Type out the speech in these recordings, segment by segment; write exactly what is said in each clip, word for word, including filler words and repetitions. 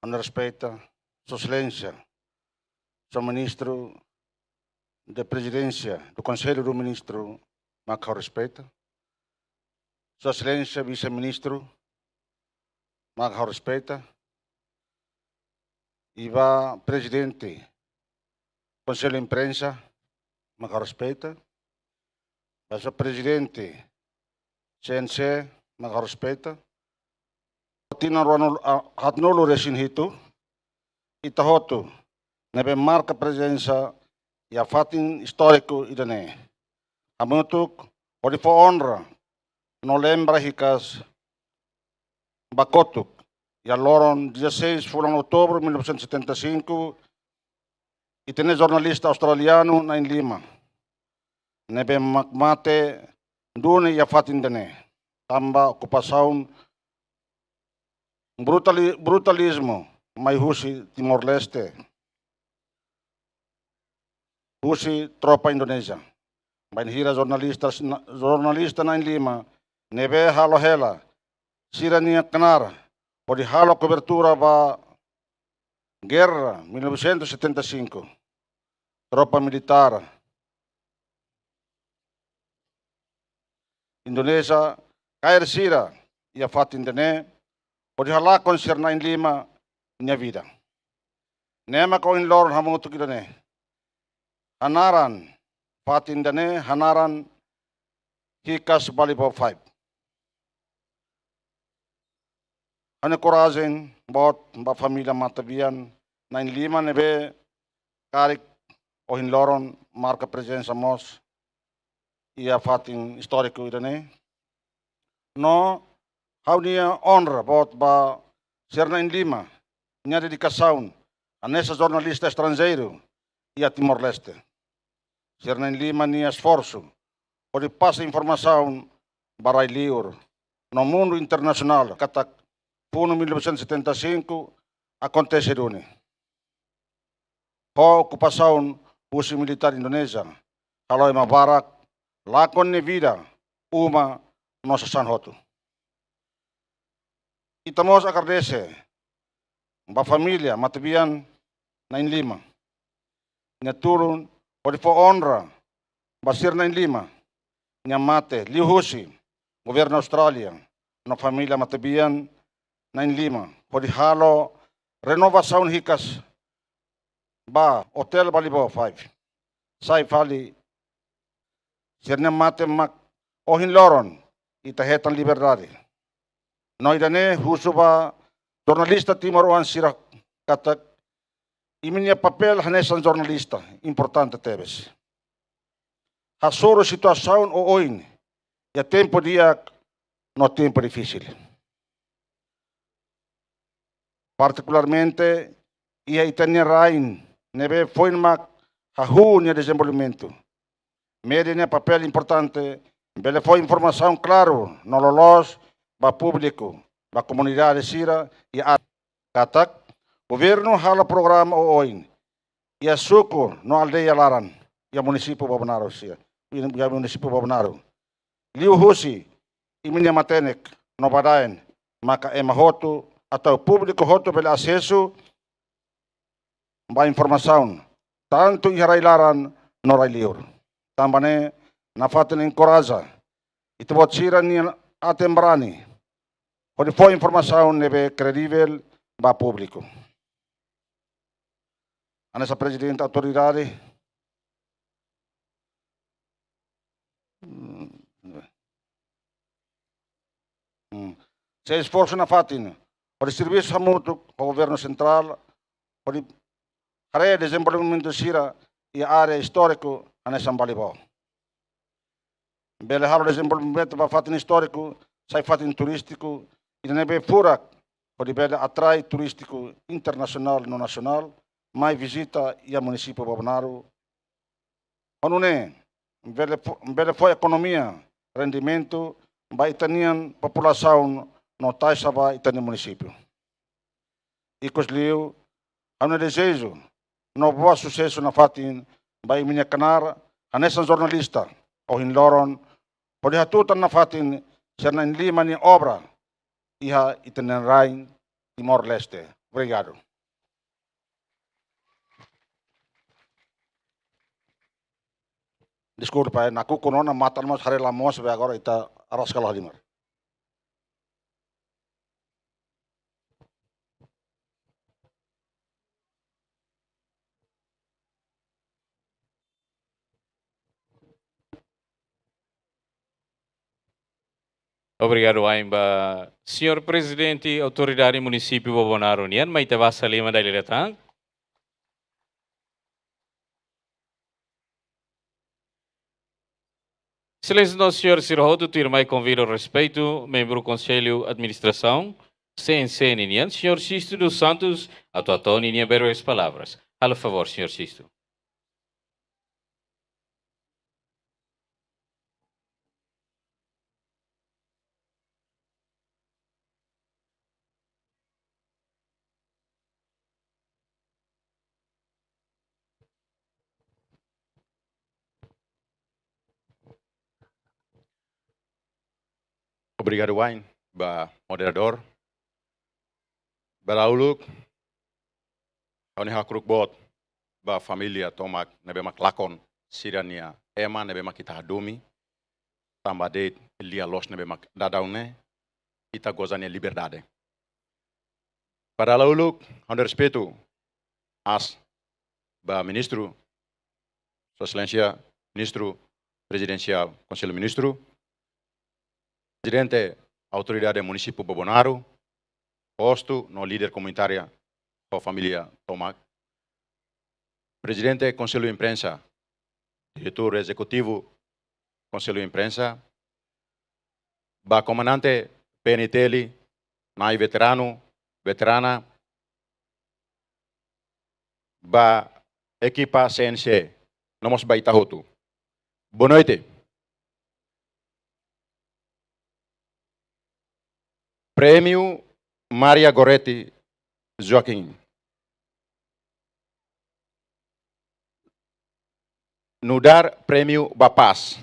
Ha'u-nia respeita, Sua Exelénsia, Sua Ministru de Prezidénsia do Konsellu de Ministru, mak ha'u respeita. Sua Exelénsia Vise-Ministru, mak ha'u respeita. I ba Prezidente Konsellu Imprensa, mak ha'u respeita. Ba Sua Prezidente C N C, mak ha'u respeita. Tinan ruanulu, ah, haatnulu-resin-hitu, ita hotu ne'ebé marka prezensa iha fatin istóriku ida-ne'e. Hamutuk hodi fó onra no lembra hikas ba kotuk, iha loron dezasseis fulan Outubru mil novecentos e setenta e cinco, ita-nia jornalista australianu na'in-lima ne'ebé mak mate duni iha fatin ida-ne'e tanba okupasaun brutali-, brutalizmu mai husi Timor-Leste, husi tropa Indonézia. Bainhira jornalista, jornalista na'in-lima ne'ebé halo hela sira-nia knaar hodi halo kobertura ba gerra mil novecentos e setenta e cinco, tropa militár Indonézia kaer sira iha fatin ida-ne'e hodi halakon sira na'in-lima nia vida. Ne'e mak ohin loron hamutuk ida-ne'e hanaran, fatin ida-ne'e hanaran hikas Balibo Five. Ha'u-nia korajen boot ba família matebian na'in-lima ne'ebé karik ohin loron marka prezensa mós iha fatin istóriku ida-ne'e. No ha'u-nia onra boot ba sira na'in-lima nia dedikasaun hanesan jornalista estranjeiru iha Timor-Leste. Sira na'in-lima nia esforsu hodi pasa informasaun ba rai-liur no mundu internasionál katak funu mil novecentos e setenta e cinco akontese duni, ho okupasaun husi militár Indonézia halo ema barak lakon nia vida, uma no sasán hotu. Ita mós agradese ba família matebian na'in-lima nia tulun hodi fó onra ba sira na'in-lima nia mate, liuhusi governu Austrália no família matebian na'in-lima hodi halo renovasaun hikas ba Hotel Balibo Five. Sai fali sira-nia mate mak ohin loron ita hetan liberdade. No ida-ne'e husu ba jornalista timoroan sira katak imi-nia papél hanesan jornalista importante tebes. Hasoru situasaun oioin iha tempu di'ak no tempu difisil. Partikularmente iha ita-nia rain ne'ebé foin mak hahú nia dezenvolvimentu. Média nia papél importante bele fó informasaun klaru no loloos ba públiku, ba komunidade sira iha área katak governu halo programa oioin iha suku no aldeia laran iha munisípiu Bobonaro sira, iha munisípiu Bobonaro. Liuhusi imi-nia matenek no badaen maka ema hotu atu públiku hotu bele asesu ba informasaun, tantu iha rai laran no rai-liur. Tanba ne'e nafatin enkoraja ita-boot sira-nia aten-barani hodi fó informasaun ne'ebé kredivel ba públiku. Hanesan Prezidente Autoridade, sei esforsu nafatin hodi servisu hamutuk ho governu sentrál hodi haree dezenvolvimentu sira iha área istóriku hanesan Balibo. Bele halo dezenvolvimentu ba fatin istóriku sai fatin turístiku ida ne'ebé furak hodi bele atrai turístiku internasionál no nasionál mai vizita iha munisípiu Bobonaro. Ho nune'e bele fó, bele fó ekonomia, rendimentu ba ita-nia populasaun no taxa ba ita-nia munisípiu. Ikusliu, ha'u-nia dezeju no boa susesu nafatin ba imi-nia knaar hanesan jornalista ohin loron hodi hatutan nafatin sira na'in-lima nia obra iha ita-nia rain Timor-Leste. Obrigadu. Deskulpa, eh, nakukun ona, matan mós haree la moos, be agora ita araska la halimar. Obrigadu, Ain, ba Señór Prezidente Autoridade Munisípiu Bobonaro nian, mai ita basa liman dala ida tan. Exelénsia no señór sira hotu, tuirmai konvida ho respeitu membru Konsellu Administrasaun C N C ninian, señór Sisto dos Santos, atu hato'o ninia breves palavras. Halo favór, señór Sisto. Obrigadu, Ain, ba moderadór. Ba dahuluk, ha'u-nia hakru'uk boot ba família tomak ne'ebé mak lakon sira-nia ema ne'ebé mak ita hadomi, tanba de'it lia-loos ne'ebé mak daudaun ne'e ita goza nia liberdade. Ba dahuluk, ha'u-nia respeitu aas ba Ministru, Sua Exelénsia Ministru Prezidensiál Konsellu Ministru, Prezidente Autoridade Munisípiu Bobonaro, hostu no líder komunitária ho família tomak, Prezidente Konsellu Imprensa, Diretór Ezekutivu Konsellu Imprensa, ba komandante P N T L, na'i veteranu, veterana, ba ekipa C N C, no mós ba ita hotu. Boa noite. Prémiu Maria Goretti Joaquim. Nu'udar prémiu ba pás.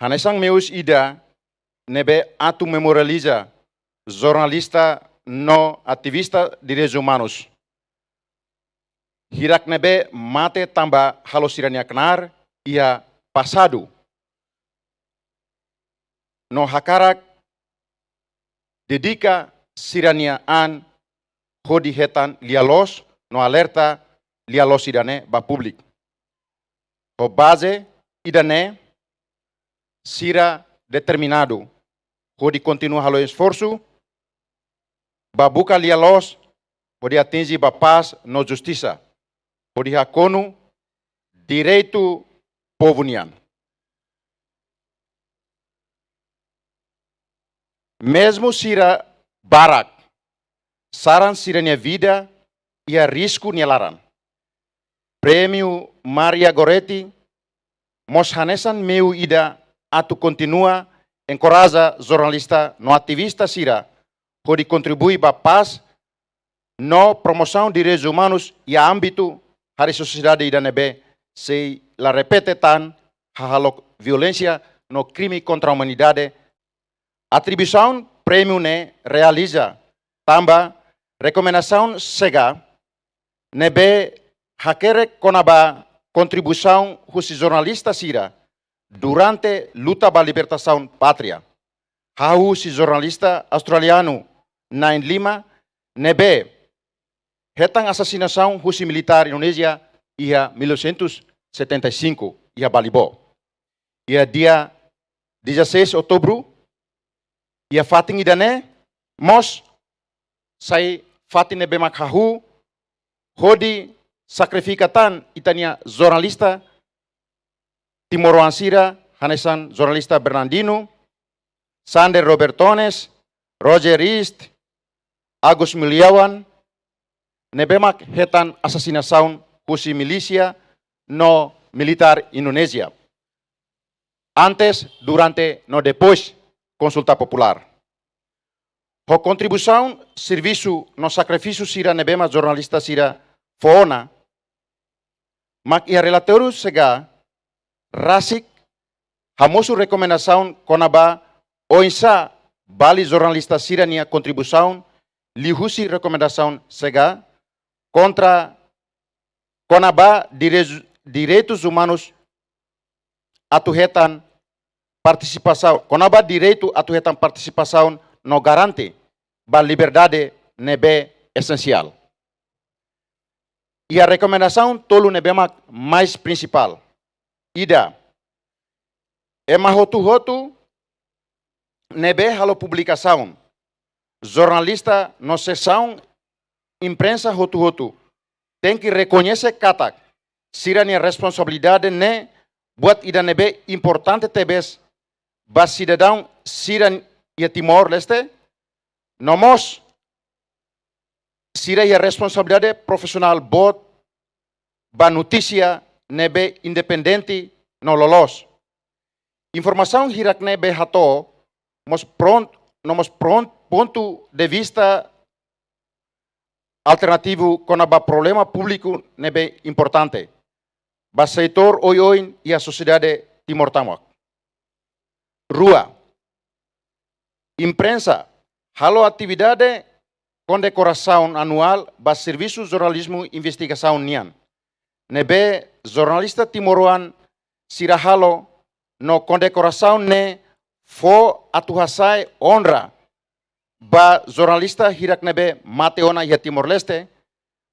Hanesan meius ida ne'ebé atu memorializa jornalista no ativista direitus umanus hirak ne'ebé mate tanba halo sira-nia knaar iha pasadu, no hakarak dedika sira-nia an hodi hetan lia-loos no alerta lia-loos ida-ne'e ba públiku. Ho baze ida-ne'e, sira determinadu hodi kontinua halo esforsu ba buka lia-loos hodi atinje ba pás no justisa, hodi hakonu direitu povu nian. Mezmu sira barak saran sira-nia vida iha risku nia laran, Prémiu Maria Goretti mós hanesan meiu ida atu kontinua enkoraja jornalista no ativista sira hodi kontribui ba pás no promosaun direitus umanus iha ámbitu harii sosiedade ida ne'ebé sei la repete tan hahalok violénsia no krime kontra umanidade. Atribuisaun prémiu ne'e realiza tanba rekomendasaun SEGAA ne'ebé hakerek kona-ba kontribuisaun husi jornalista sira durante luta ba libertasaun pátria. Hahú husi jornalista australianu na'in lima ne'ebé hetan asasinasaun husi militár Indonézia iha mil novecentos e setenta e cinco iha Balibó. Iha dia dezasseis Outubru, iha fatin ida-ne'e mós sai fatin ne'ebé mak hahú hodi sakrifika tan ita-nia jornalista timoroan sira, hanesan jornalista Bernardino, Sander Robertones, Roger East, Agus Muliawan, ne'ebé mak hetan asasinasaun husi milísia no militár Indonézia, antes, durante no depois konsulta populár. Ho kontribuisaun, servisu no sakrifísiu sira ne'ebé mak jornalista sira fó ona, mak iha relatóriu SEGAA rasik hamosu rekomendasaun kona-ba oinsá vale jornalista sira-nia kontribuisaun liuhusi rekomendasaun SEGAA kontra, kona-ba direitus, direitus umanus atu hetan partisipasaun, kona-ba direitu atu hetan partisipasaun no garante ba liberdade ne'ebé esensiál. Iha rekomendasaun tolu ne'ebé mak mais prinsipál. Ida, ema hotu-hotu ne'ebé halo publikasaun, jornalista no seksaun imprensa hotu-hotu tenke rekoñese katak sira-nia responsabilidade ne'e buat ida ne'ebé importante tebes ba sidadaun sira iha Timor-Leste, no mós sira iha responsabilidade profisionál boot ba notísia ne'ebé independente no loloos. Informasaun hirak ne'ebé hato'o mós prontu, no mós prontu pontu de vista alternativu kona-ba problema públiku ne'ebé importante ba setór oioin iha sosiedade Timor Tamok. Rua, imprensa halo atividade kondekorasaun anuál ba servisu jornalizmu investigasaun nian, ne'ebé jornalista timoroan sira halo, no kondekorasaun ne'e fó atu hasa'e onra ba jornalista hirak ne'ebé mate ona iha Timor-Leste,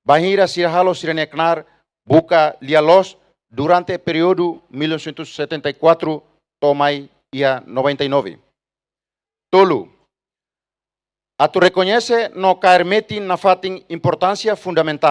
bainhira sira halo sira-nia knaar buka lia-loos durante períodu mil novecentos e setenta e quatro to'o mai iha noventa e nove. Tolu, atu rekoñese no kaer metin nafatin importánsia fundamentál